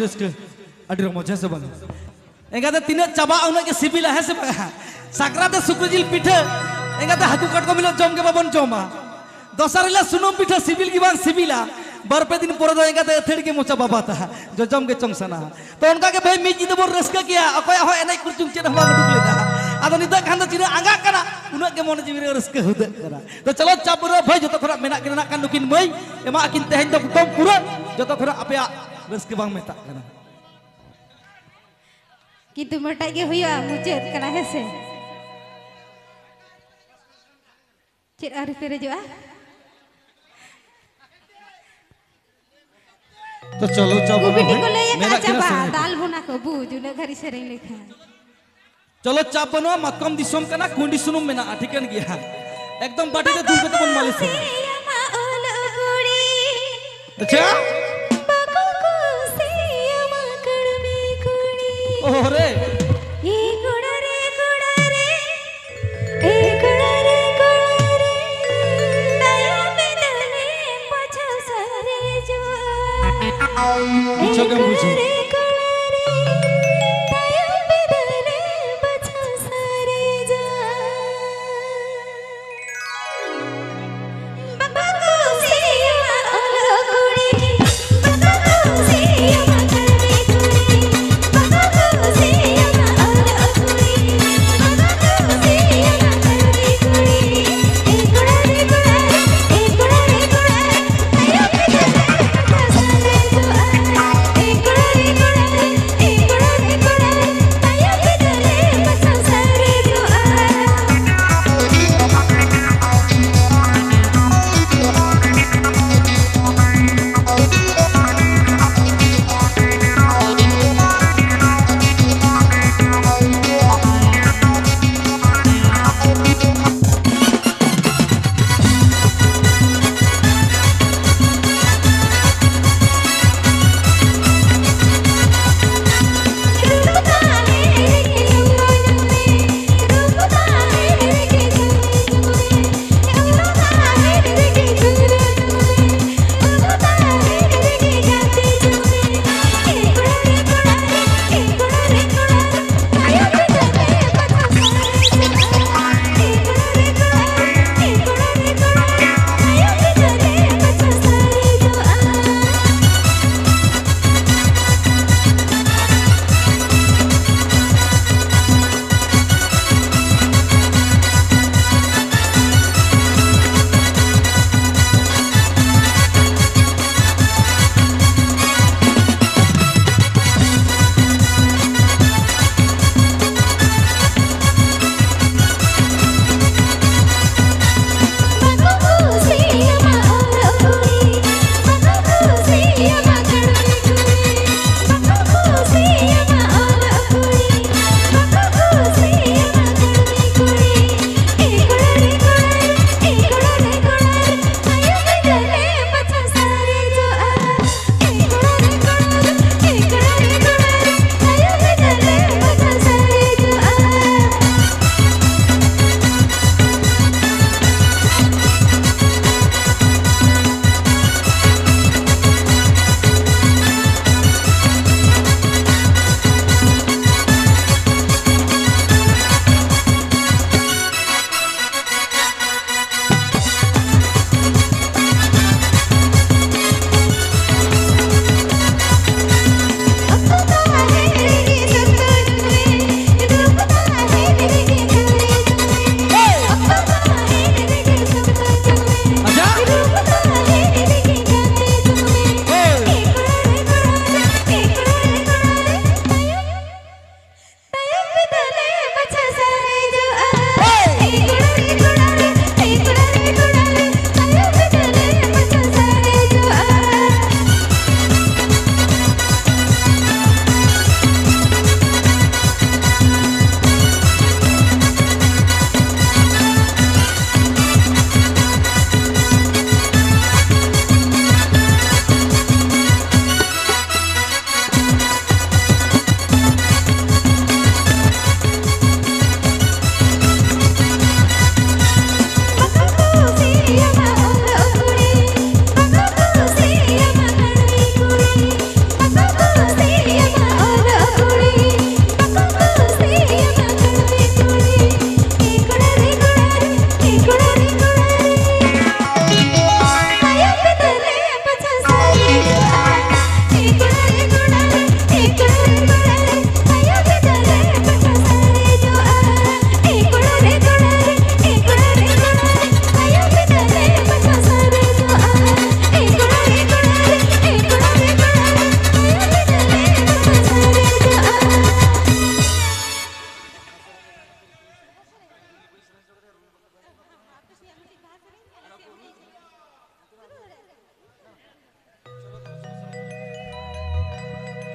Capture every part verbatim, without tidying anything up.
ᱨᱟᱹᱥᱠᱟᱹ, ᱟᱹᱰᱤ ᱨᱚᱢᱚᱡᱽ, ᱦᱮᱸ ᱥᱮ ᱵᱟᱝ? ᱮᱸᱜᱟᱛᱮ ᱛᱤᱱᱟᱹᱜ ᱪᱟᱵᱟᱜᱼᱟ, ᱩᱱᱟᱹᱜ ᱜᱮ ᱥᱤᱵᱤᱞᱟ, ᱦᱮᱸ ᱥᱮ ᱵᱟᱝ? ᱥᱟᱠᱨᱟᱛ ᱨᱮ ᱥᱩᱠᱨᱤ ᱡᱤᱞ ᱯᱤᱴᱷᱟᱹ, ᱮᱸᱜᱟᱛᱮ ᱦᱟᱹᱠᱩ ᱠᱟᱴᱠᱚᱢ ᱦᱤᱞᱳᱜ ᱡᱚᱢ ᱜᱮ ᱵᱟᱵᱚᱱ ᱡᱚᱢᱟ᱾ ᱫᱚᱥᱟᱨ ᱦᱤᱞᱳᱜ ᱥᱩᱱᱩᱢ ᱯᱤᱴᱷᱟᱹ ᱥᱤᱵᱤᱞ ᱜᱮ ᱵᱟᱝ ᱥᱤᱵᱤᱞᱟ᱾ ᱵᱟᱨ ᱯᱮ ᱫᱤᱱ ᱯᱚᱨᱮ ᱫᱚ ᱮᱸᱜᱟᱛᱮ ᱟᱹᱛᱷᱟᱹᱲᱤ ᱜᱮ ᱢᱚᱪᱟ ᱵᱟᱵᱟᱛᱟ, ᱡᱚᱡᱚᱢ ᱜᱮ ᱪᱚᱝ ᱥᱟᱱᱟ᱾ ᱛᱚ ᱚᱱᱠᱟ ᱜᱮ ᱵᱷᱟᱹᱭ ᱢᱤᱫ ᱧᱤᱫᱟᱹ ᱵᱚᱱ ᱨᱟᱹᱥᱠᱟᱹ ᱠᱮᱭᱟ, ᱚᱠᱚᱭᱟᱜ ᱦᱚᱸ ᱮᱱᱮᱡ ᱠᱩᱨᱪᱩᱝ ᱪᱮᱫ ᱦᱚᱸ ᱵᱟᱝ ᱩᱰᱩᱠ ᱞᱮᱱᱟ᱾ ᱟᱫᱚ ᱱᱤᱛᱚᱜ ᱠᱷᱟᱱ ᱫᱚ ᱛᱤᱱᱟᱹᱜ ᱟᱸᱜᱟᱜ ᱠᱟᱱᱟ, ᱩᱱᱟᱹᱜ ᱜᱮ ᱢᱚᱱᱮ ᱡᱤᱣᱤ ᱨᱮ ᱨᱟᱹᱥᱠᱟᱹ ᱦᱩᱫᱟᱹᱜ ᱠᱟᱱᱟ᱾ ᱛᱚ ᱪᱚᱞᱚ ᱪᱟᱯ ᱵᱟᱹᱱᱩᱜᱼᱟ ᱵᱷᱟᱹᱭ, ᱡᱚᱛᱚ ᱠᱷᱚᱱᱟᱜ ᱢᱮᱱᱟᱜ ᱠᱤᱱᱟ ᱱᱟᱜ ᱠᱷᱟᱱ ᱱᱩᱠᱤᱱ ᱢᱟᱹᱭ, ᱮᱢᱟᱜ ᱠᱤᱱ ᱛᱮᱦᱮᱧ ᱫᱚ ᱠᱩᱴᱟᱹᱢ ᱯᱩᱨᱟᱹ, ᱡᱚᱛᱚ ᱠᱷᱚᱱᱟᱜ ᱟᱯᱮᱭᱟᱜ ᱨᱟᱹᱥᱠᱟᱹ ᱵᱟᱝ ᱢᱮᱛᱟᱜ ᱠᱟᱱᱟ᱾ ᱠᱤᱱᱛᱩ ᱢᱤᱫᱴᱟᱜ ᱜᱮ ᱦᱩᱭᱩᱜᱼᱟ, ᱢᱩᱪᱟᱹᱫ ᱠᱟᱱᱟ, ᱦᱮᱸ ᱥᱮ? ᱪᱮᱫ ᱟᱹᱣᱨᱤ ᱯᱮᱨᱮᱡᱚᱜᱼᱟ? ᱛᱚ ᱪᱚᱞᱚ ᱪᱟᱵᱟ ᱠᱚ ᱵᱤᱴᱤ ᱠᱚ ᱞᱟᱹᱭ ᱟᱠᱟᱫ ᱢᱮᱱᱟᱜ ᱠᱤᱱᱟ ᱪᱟᱵᱟ, ᱥᱮ? ᱫᱟᱞ ᱵᱚᱱᱟ ᱠᱚ ᱵᱩᱡᱽ, ᱩᱱᱟᱹᱜ ᱜᱷᱟᱹᱲᱤᱡ ᱥᱮᱨᱮᱧ ᱞᱮᱠᱷᱟᱱ᱾ ᱪᱚᱞᱚ ᱪᱟᱯ ᱵᱟᱹᱱᱩᱜᱼᱟ, ᱢᱟᱛᱠᱚᱢ ᱫᱤᱥᱚᱢ ᱠᱟᱱᱟ, ᱠᱩᱸᱭᱰᱤ ᱥᱩᱱᱩᱢ ᱢᱮᱱᱟᱜᱼᱟ, ᱴᱷᱤᱠᱟᱹᱱ ᱜᱮᱭᱟ᱾ ᱮᱠᱫᱚᱢ ᱵᱟᱹᱴᱤ ᱨᱮ ᱫᱩᱞ ᱠᱟᱛᱮ ᱵᱚᱱ ᱢᱟᱹᱞᱤᱥᱟ᱾ ᱟᱪᱪᱷᱟ? ᱳᱦᱳ ᱨᱮ᱾ ᱵᱩᱡᱷᱟᱹᱣ ᱜᱮᱢ ᱵᱩᱡᱷᱟᱹᱣ᱾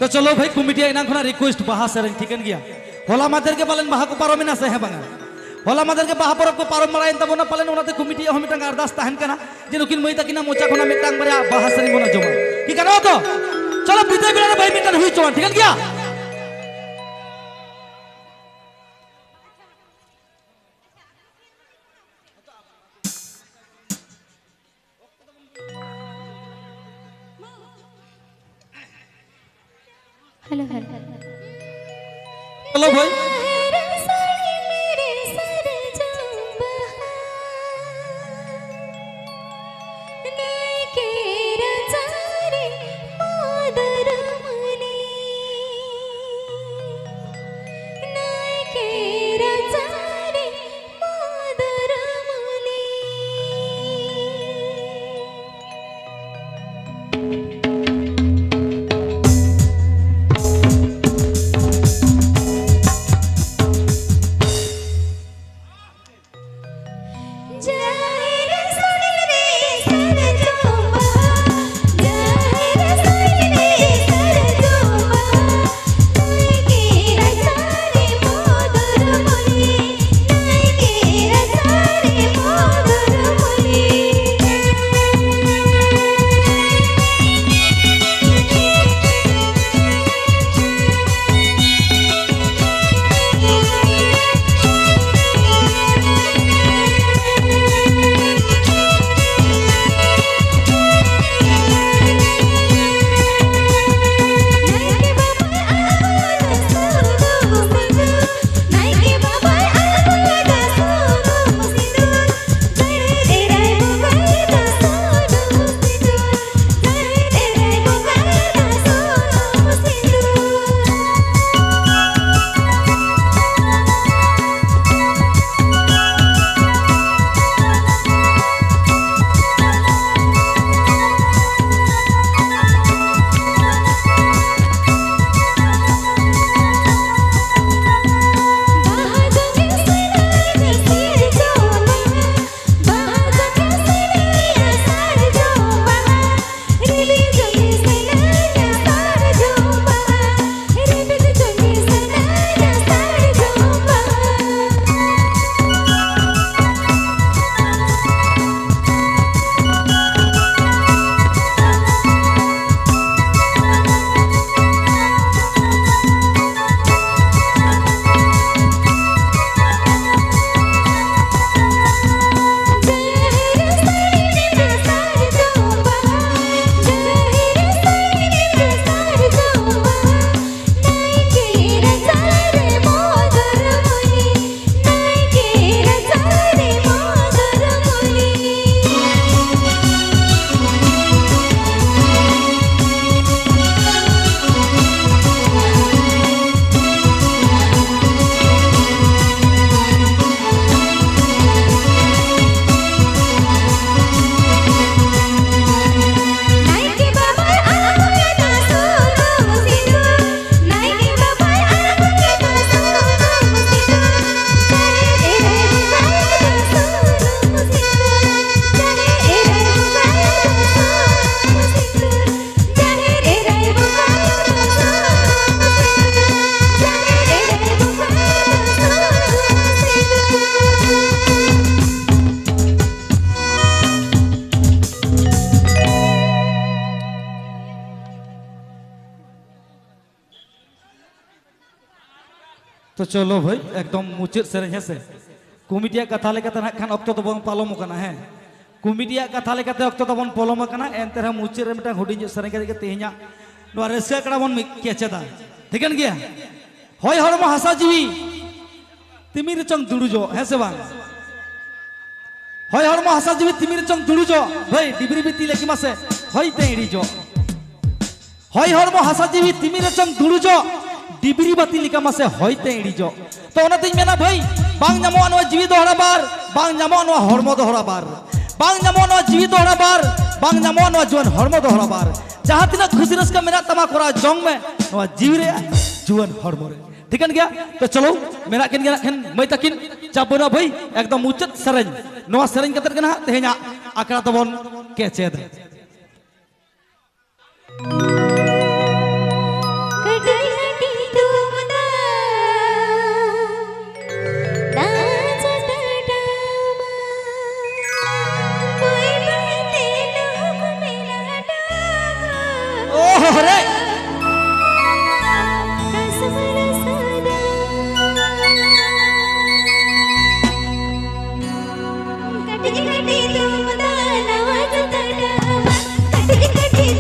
ᱛᱚ ᱪᱚᱞᱚ ᱵᱷᱟᱭ, ᱠᱚᱢᱤᱴᱤᱭᱟᱜ ᱮᱱᱟᱝ ᱠᱷᱚᱱᱟᱜ ᱨᱤᱠᱩᱭᱮᱥᱴ, ᱵᱟᱦᱟ ᱥᱮᱨᱮᱧ, ᱴᱷᱤᱠᱟᱹᱱ ᱜᱮᱭᱟ? ᱦᱚᱞᱟ ᱢᱟᱫᱷᱮᱨ ᱜᱮ ᱯᱟᱞᱮᱱ ᱵᱟᱦᱟ ᱠᱚ ᱯᱟᱨᱚᱢᱮᱱᱟ, ᱥᱮ ᱦᱮᱸ ᱵᱟᱝᱟ? ᱦᱚᱞᱟ ᱢᱟᱫᱷᱮᱨ ᱜᱮ ᱵᱟᱦᱟ ᱯᱚᱨᱚᱵᱽ ᱠᱚ ᱯᱟᱨᱚᱢ ᱵᱟᱲᱟᱭᱮᱱ ᱛᱟᱵᱚᱱᱟ ᱯᱟᱞᱮᱱ, ᱚᱱᱟᱛᱮ ᱠᱚᱢᱤᱴᱤᱭᱟᱜ ᱦᱚᱸ ᱢᱤᱫᱴᱟᱝ ᱟᱨᱫᱟᱥ ᱛᱟᱦᱮᱱ ᱠᱟᱱᱟ ᱡᱮ ᱱᱩᱠᱤᱱ ᱢᱟᱹᱭ ᱛᱟᱹᱠᱤᱱᱟᱜ ᱢᱚᱪᱟ ᱠᱷᱚᱱᱟᱜ ᱢᱤᱫᱴᱟᱝ ᱵᱟᱨᱭᱟ ᱵᱟᱦᱟ ᱥᱮᱨᱮᱧ ᱵᱚᱱ ᱟᱸᱡᱚᱢᱟ᱾ ᱴᱷᱤᱠ ᱜᱟᱱᱚᱜᱼᱟ ᱛᱚ? ᱪᱚᱞᱚ, ᱵᱤᱫᱟᱹᱭ ᱵᱮᱲᱟ ᱨᱮ ᱵᱷᱟᱭ ᱢᱤᱫᱴᱟᱝ ᱦᱩᱭ ᱦᱚᱪᱚᱣᱟᱱ, ᱴᱷᱤᱠᱟᱹᱱ ᱜᱮᱭᱟ? Hello, hello. हेलो भाई। ᱛᱚ ᱪᱚᱞᱚ ᱵᱷᱟᱹᱭ, ᱮᱠᱫᱚᱢ ᱢᱩᱪᱟᱹᱫ ᱥᱮᱨᱮᱧ, ᱦᱮᱸ ᱥᱮ? ᱠᱚᱢᱤᱴᱤᱭᱟᱜ ᱠᱟᱛᱷᱟ ᱞᱮᱠᱟᱛᱮ ᱱᱟᱜ ᱠᱷᱟᱱ ᱚᱠᱛᱚ ᱫᱚᱵᱚᱱ ᱯᱟᱞᱚᱢ ᱟᱠᱟᱱᱟ, ᱦᱮᱸ᱾ ᱠᱚᱢᱤᱴᱤᱭᱟᱜ ᱠᱟᱛᱷᱟ ᱞᱮᱠᱟᱛᱮ ᱚᱠᱛᱚ ᱫᱚᱵᱚᱱ ᱯᱚᱞᱚᱢ ᱟᱠᱟᱱᱟ, ᱮᱱᱛᱮ ᱨᱮᱦᱚᱸ ᱢᱩᱪᱟᱹᱫ ᱨᱮ ᱢᱤᱫᱴᱟᱝ ᱦᱩᱰᱤᱧ ᱧᱚᱜ ᱥᱮᱨᱮᱧ ᱠᱟᱛᱮ ᱜᱮ ᱛᱮᱦᱮᱧᱟᱜ ᱱᱚᱣᱟ ᱨᱟᱹᱥᱠᱟᱹ ᱟᱠᱷᱲᱟ ᱵᱚᱱ ᱢᱤᱫ ᱠᱮᱪᱮᱫᱟ᱾ ᱴᱷᱤᱠᱟᱹᱱ ᱜᱮᱭᱟ? ᱦᱚᱭ ᱦᱚᱲᱢᱚ ᱦᱟᱥᱟ ᱡᱤᱣᱤ ᱛᱤᱢᱤᱨ ᱨᱮᱪᱚᱝ ᱫᱩᱲᱩᱡᱚᱜ, ᱦᱮᱸ ᱥᱮ ᱵᱟᱝ? ᱦᱚᱭ ᱦᱚᱲᱢᱚ ᱦᱟᱥᱟ ᱡᱤᱣᱤ ᱛᱤᱢᱤᱨ ᱨᱮᱪᱚᱝ ᱫᱩᱲᱩᱡᱚᱜ, ᱵᱷᱟᱹᱭ ᱰᱤᱵᱨᱤ ᱵᱤᱛᱤ ᱞᱮᱠᱤ ᱢᱟᱥᱮ ᱦᱚᱭᱛᱮ ᱤᱲᱤᱡᱚᱜ᱾ ᱦᱚᱭ ᱦᱚᱲᱢᱚ ᱦᱟᱥᱟ ᱡᱤᱣᱤ ᱛᱤᱢᱤᱨ ᱨᱮᱪᱚᱝ ᱫᱩᱲᱩᱡᱚᱜ, ᱰᱤᱵᱨᱤ ᱵᱟᱹᱛᱤ ᱞᱮᱠᱟ ᱢᱟᱥᱮ ᱦᱚᱭᱛᱮ ᱤᱲᱤᱡᱚᱜ᱾ ᱛᱚ ᱚᱱᱟᱛᱤᱧ ᱢᱮᱱᱟ ᱵᱷᱟᱹᱭ, ᱵᱟᱝ ᱧᱟᱢᱚᱜᱼᱟ ᱱᱚᱣᱟ ᱡᱤᱣᱤ ᱫᱚᱦᱲᱟ ᱵᱟᱨ, ᱵᱟᱝ ᱧᱟᱢᱚᱜᱼᱟ ᱱᱚᱣᱟ ᱦᱚᱲᱢᱚ ᱫᱚᱦᱲᱟ ᱵᱟᱨ, ᱵᱟᱝ ᱧᱟᱢᱚᱜᱼᱟ ᱱᱚᱣᱟ ᱡᱤᱣᱤ ᱫᱚᱦᱲᱟ ᱵᱟᱨ, ᱵᱟᱝ ᱧᱟᱢᱚᱜᱼᱟ ᱱᱚᱣᱟ ᱡᱩᱣᱟᱹᱱ ᱦᱚᱲᱢᱚ ᱫᱚᱦᱲᱟ ᱵᱟᱨ᱾ ᱡᱟᱦᱟᱸ ᱛᱤᱱᱟᱹᱜ ᱠᱷᱩᱥᱤ ᱨᱟᱹᱥᱠᱟᱹ ᱢᱮᱱᱟᱜ ᱛᱟᱢᱟ ᱠᱚᱨᱟᱣ ᱡᱚᱝ ᱢᱮ ᱱᱚᱣᱟ ᱡᱤᱣᱤ ᱨᱮ, ᱡᱩᱣᱟᱹᱱ ᱦᱚᱲᱢᱚ ᱨᱮ᱾ ᱴᱷᱤᱠᱟᱹᱱ ᱜᱮᱭᱟ? ᱛᱚ ᱪᱚᱞᱚ, ᱢᱮᱱᱟᱜ ᱠᱤᱱ ᱜᱮᱭᱟ ᱱᱟᱜ ᱠᱷᱟᱱ ᱢᱟᱹᱭ ᱛᱟᱹᱠᱤᱱ, ᱪᱟᱯ ᱵᱟᱹᱱᱩᱜᱼᱟ ᱵᱷᱟᱹᱭ, ᱮᱠᱫᱚᱢ ᱢᱩᱪᱟᱹᱫ ᱥᱮᱨᱮᱧ᱾ ᱱᱚᱣᱟ ᱥᱮᱨᱮᱧ ᱠᱟᱛᱮᱫ ᱜᱮ ᱱᱟᱦᱟᱜ ᱛᱮᱦᱮᱧᱟᱜ ᱟᱠᱷᱲᱟ ᱫᱚᱵᱚᱱ ᱠᱮᱪᱮᱫᱟ᱾ ᱠᱟᱹᱴᱤᱡ ᱠᱟᱹᱴᱤᱡ ᱛᱩᱢᱫᱟᱜ ᱱᱟᱪ ᱴᱟᱴᱟᱢᱟ, ᱵᱟᱹᱭ ᱵᱟᱹᱭ ᱛᱮ ᱞᱩᱦᱩᱠ ᱢᱮᱞᱟ ᱰᱟᱜᱟ᱾ ᱳᱦ ᱨᱮ! ᱠᱟᱥᱢᱟᱨ ᱥᱟᱫᱟ᱾ ᱠᱟᱹᱴᱤᱡ ᱠᱟᱹᱴᱤᱡ ᱛᱩᱢᱫᱟᱜ ᱱᱟᱪ ᱴᱟᱴᱟᱢᱟ, ᱠᱟᱹᱴᱤᱡ ᱠᱟᱹᱴᱤᱡ